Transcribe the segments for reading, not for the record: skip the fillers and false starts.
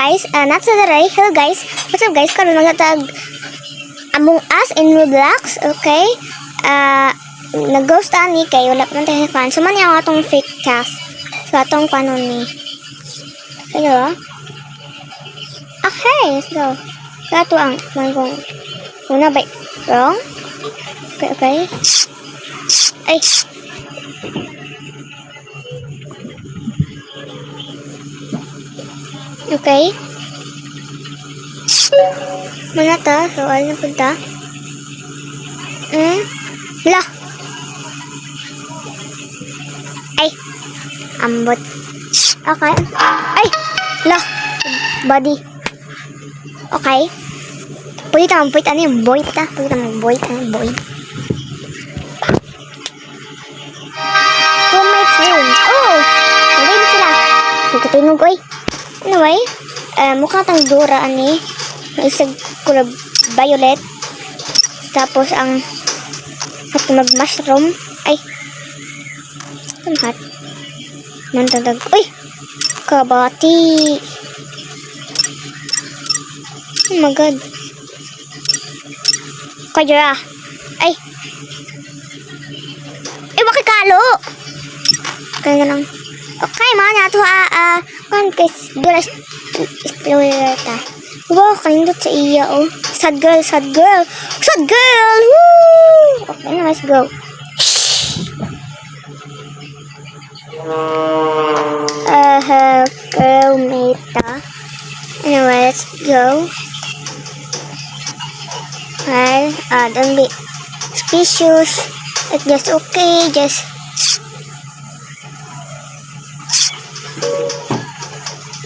Guys? Not sa daray. Hello guys. What's up, guys? Karon maghatag Among Us in Roblox, okay? Nag-ghost ani kay wala pa man tayo fan. So man ang atong fake task. So atong panon ni. Hello. Okay, let's go. Kato ang man kung una ba wrong? Okay. Ay. Okay. Mana ta? So, alin na punta? La! Ay! Ambot. Okay. Ay! La! Body. Okay. Pwede ta, pwede ano yung boy ta? Pwede ta boy, ano boy. Roommates win. Oh! Win sila. Katingog, oy. Anyway, mukha tang Dora ani. May isang kulay violet. Tapos ang hat mag mushroom. Ay. Ang hat. Mantadag. Uy! Kabati. Oh my God. Kaya. Ay. Ay, bakit kalo? Kaya na lang. Okay, mga na ito, kan kay Dora Explorer ta. Wow, kanindot sa iya, oh. Sad girl, sad girl. Sad girl! Woo! Okay, na, let's go. Girl mate. Anyway, let's go. Well, don't be suspicious. It's just okay, just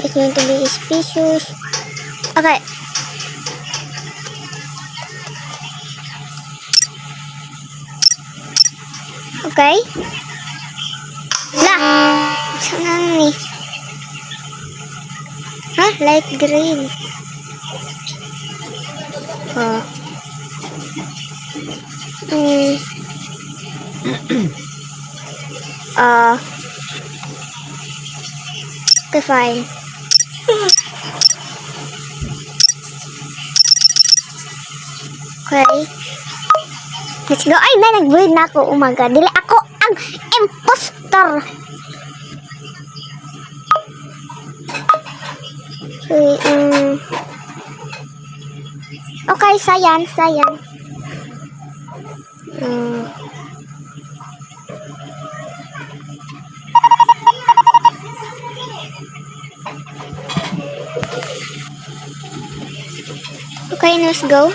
it's going to be suspicious. Okay. Okay. La! Saan na ni? Ha? Light green. Oh. Okay, fine. Okay. Let's go. Ay, may nag-breed na ako. Oh my God. Dili ako ang imposter. Okay, okay, sayan, sayan. Okay, let's go.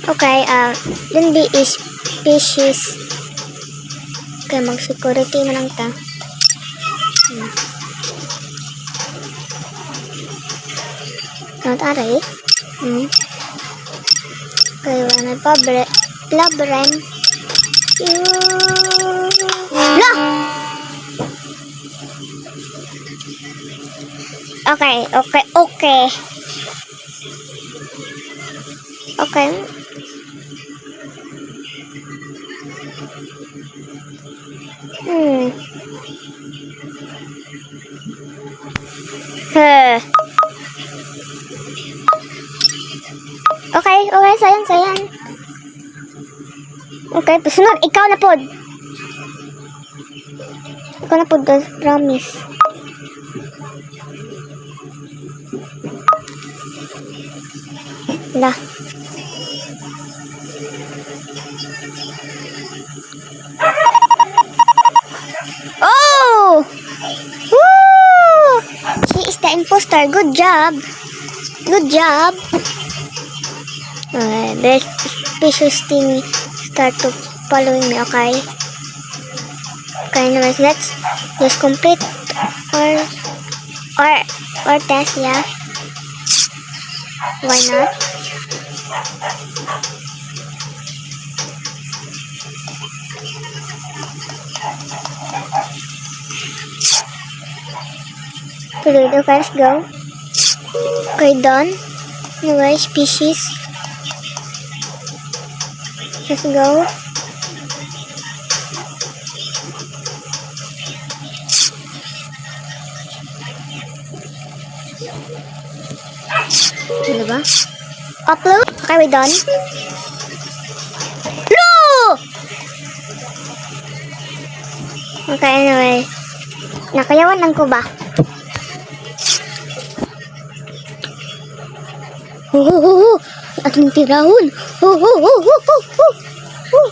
Okay, don't be species. Okay, mag-security man lang ta. Not aray. Okay, wala na problem. La! Okay. Okay. Huh. Okay, sayan, sayan. Okay, pasunod, ikaw na pod. Ikaw na pod, girl, promise. La. Oh! Woo! She is the imposter. Good job. Good job. Okay, best suspicious thing start to following me, okay? Okay, anyways, let's just complete our test, yeah? Why not? Okay, let's go. Okay, done. Anyway, species. Let's go. Sila ba? Upload? Okay, we done? No! Okay, anyway. Nakayawan lang ko ba? Oh, oh. Atong tirahon. Oh. Oh. Oh. Oh. Oh. Oh.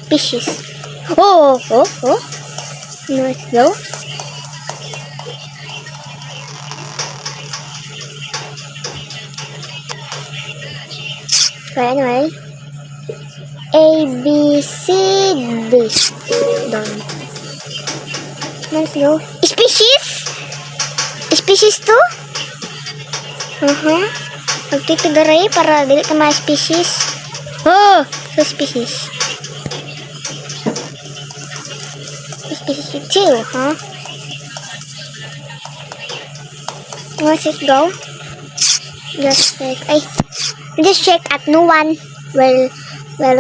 Fishes. Oh. Let's go. Okay, anyway. A, B, C, D. Done. Let's go. Species? Species 2? Uh-huh. Magtitigaray para dili ka ma-species. Oh! So species. Species 2, huh? Let's just go. Just check. Ay, just check at no one will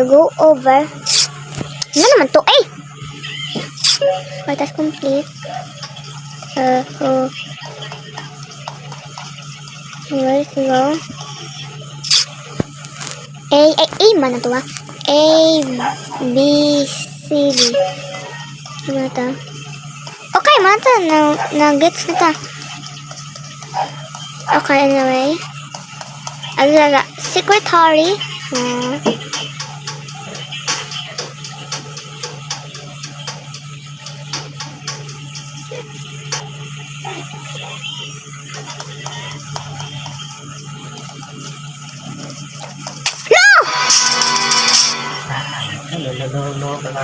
go over. Ano naman to? Ay! Okay, that's complete. Oh. Let's go. A, A, A man na to ah. A, B, C, D. Ano na to? Okay, man to. Na gets na ta. Okay, anyway. Ano na? Secretary. No! Lo, lo, lo, lo.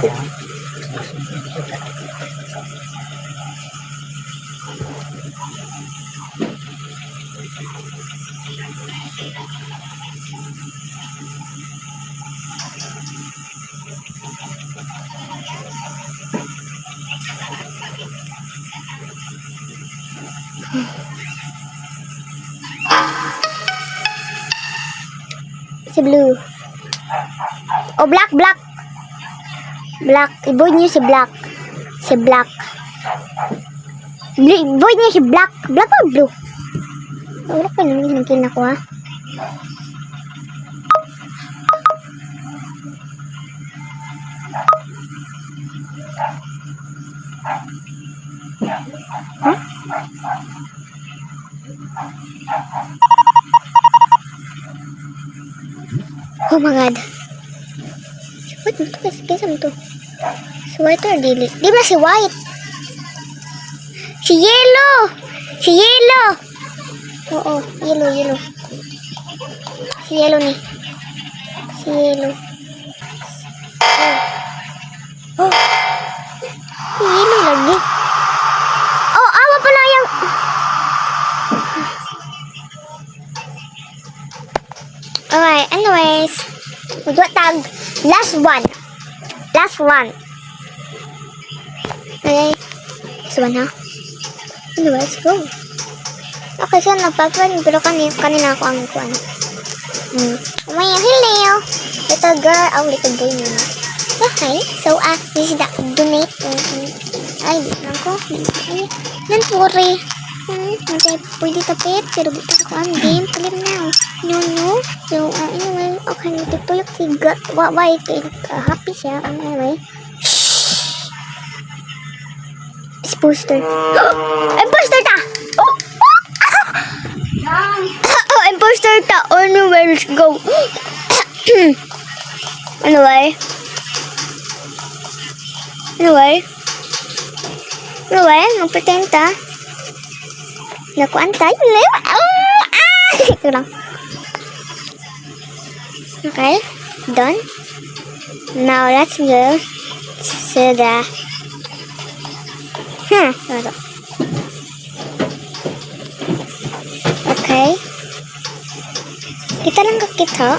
Si blue. Oh, black, black. Black. I-void niyo si black. Si black. Void niyo si black. Black or blue? Wala pa naman yung kill na ko, ha? Huh? Oh my God. What? Ito kasi kinsa man to? Si white or dili? Di ba si white? Si yellow! Si yellow! Oo, yellow, yellow. Si yellow ni. Si yellow. Oh. Oh. Si yellow lagi. Oh, awa pala yung. Okay, anyways. We got tag last one. Last one. Okay. Last one, ha? Anyway, let's go. Okay, so nagpa-friend pero kanina ako ang kuan. May hello. Little girl, oh, little boy na. Okay, so this is the donate. Ay, di lang ko. Ay, nan puri. Okay, pwede tapit, pero di ta ko ang game palim now. No, no. So, anyway, okay, natutulog si why, kay, happy siya. Anyway. Shh! Imposter. Imposter ta! Oh! Oh! Imposter ta! Anyway, let's go. Anyway. Anyway. Anyway, mag-pretend ta. Nakuan tayo. Ah! Ito lang. Okay. Done. Now, let's go to the. Ano to? Okay. Kita lang ka kita.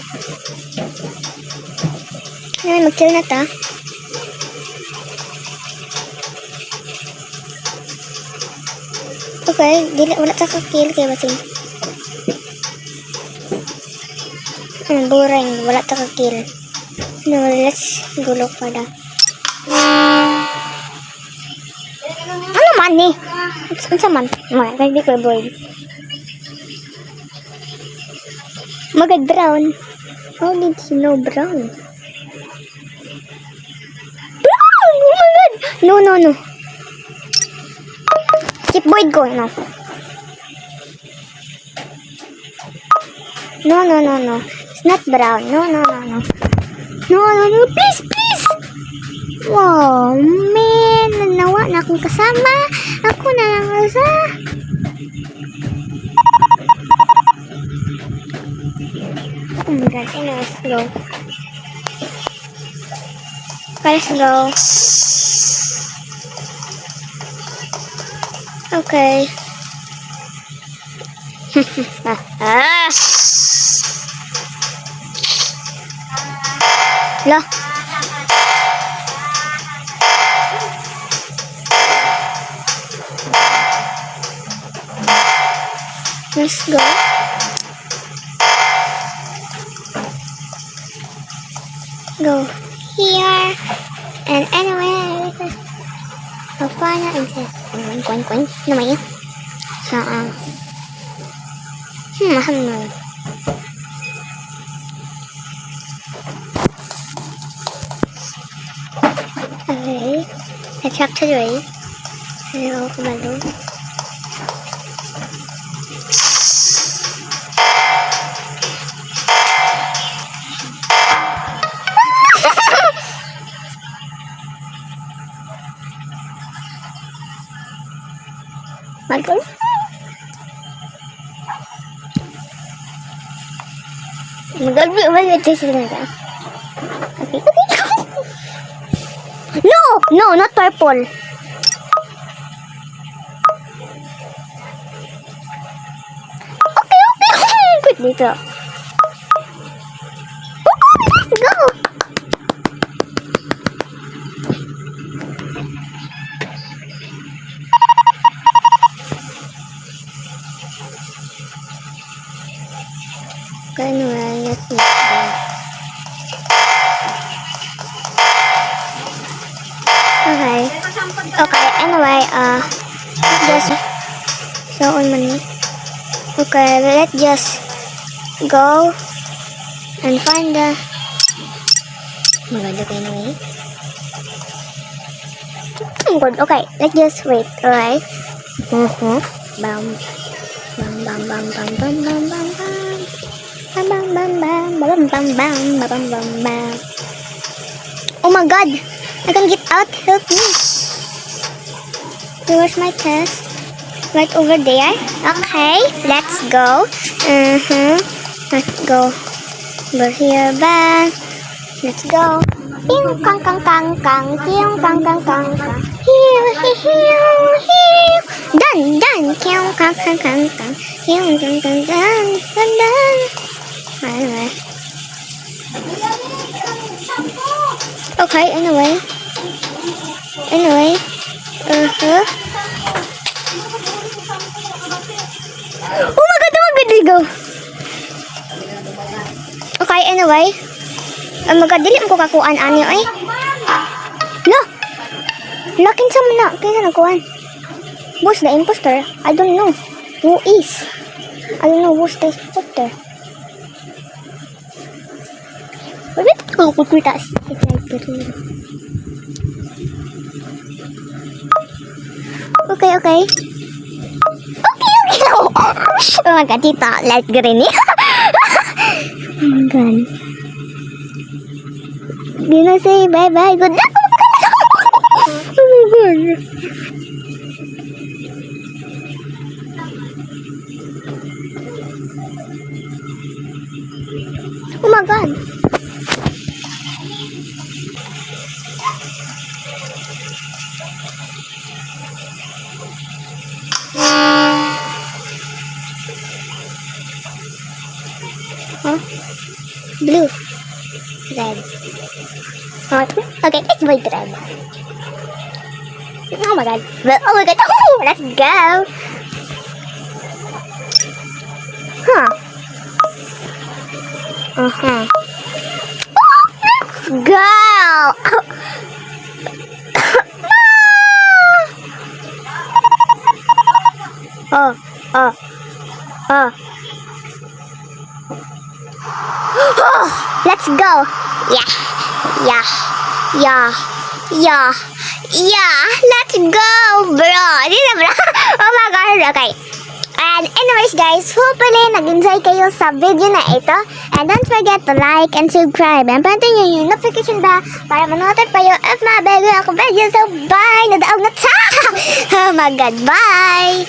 Ngayon, mag-chill na ta. Okay, dili, wala ta ka-kill kay basing. Boring, wala ta ka-kill. No, let's go look for the. Ano man ni? Unsa man? Mga hindi ko boy. Magad brown. How did he know brown? Brown! Oh my God! No, no, no. Keep void ko. No. No, no, no, no. It's not brown. No, no, no, no. No, no, no. Please, please! Wow, man. Nanawa na akong kasama. Ako na lang sa. Oh my God. Anyway, let's go. Let's go. Okay. Ah. La. Let's go. Go here. And anyway, I'll find out and say, coin, coin, coin. No, may. So, I don't know. Okay. Let's chapter 3. Hello, kumalo. Michael? Oh my God, wait, wait, wait, this is gonna. Okay. No! No, not purple. Okay. Quick dito. Oh, let's go! Okay, anyway, let's go. Okay. Okay, anyway, just, so on man. Okay, let's just go and find the, maganda kayo na eh. Good. Okay, let's just wait, alright? Bam. Bam, bam, bam, bam, bam, bam, bam, bam. Bam, bam, bam, bam, bam, bam, bam, bam, bam, bam. Oh my God! I can get out. Help me. Where's my test? Right over there. Okay, let's go. Let's go. Over here back. Let's go. Ping kang kang kang kang kang kang kang kang kang. Here, here, here, here. Done, done. Kang kang kang kang kang. Kang kang kang done, done, done. Anyway. Okay, anyway. Anyway. Oh my God, oh my God, go. Okay, anyway. Oh my God, dili mo ko kakuan ani ay. No. La, kinsa man na? Kinsa nagkuan? Who's the imposter? I don't know. Who is? I don't know who's the imposter. Wait, wait, wait, wait. Okay. Okay. Oh my God, dito. Light green eh. Oh my God. Gonna say bye-bye. Good luck. Oh my God. Oh my God. Huh? Blue. Red. Okay, let's wait red. Oh my God. Well, oh my God. Oh, let's go. Huh. Oh, let's Oh. Oh, let's go. Yeah. Let's go, bro. Di na, bro. Oh my God. Okay. And anyways, guys, hopefully nag-enjoy kayo sa video na ito. And don't forget to like and subscribe. And pindutin nyo yung notification bell para ma-notify kayo if may bago ako video. So, bye! Nadaog na ta! Oh my God, bye!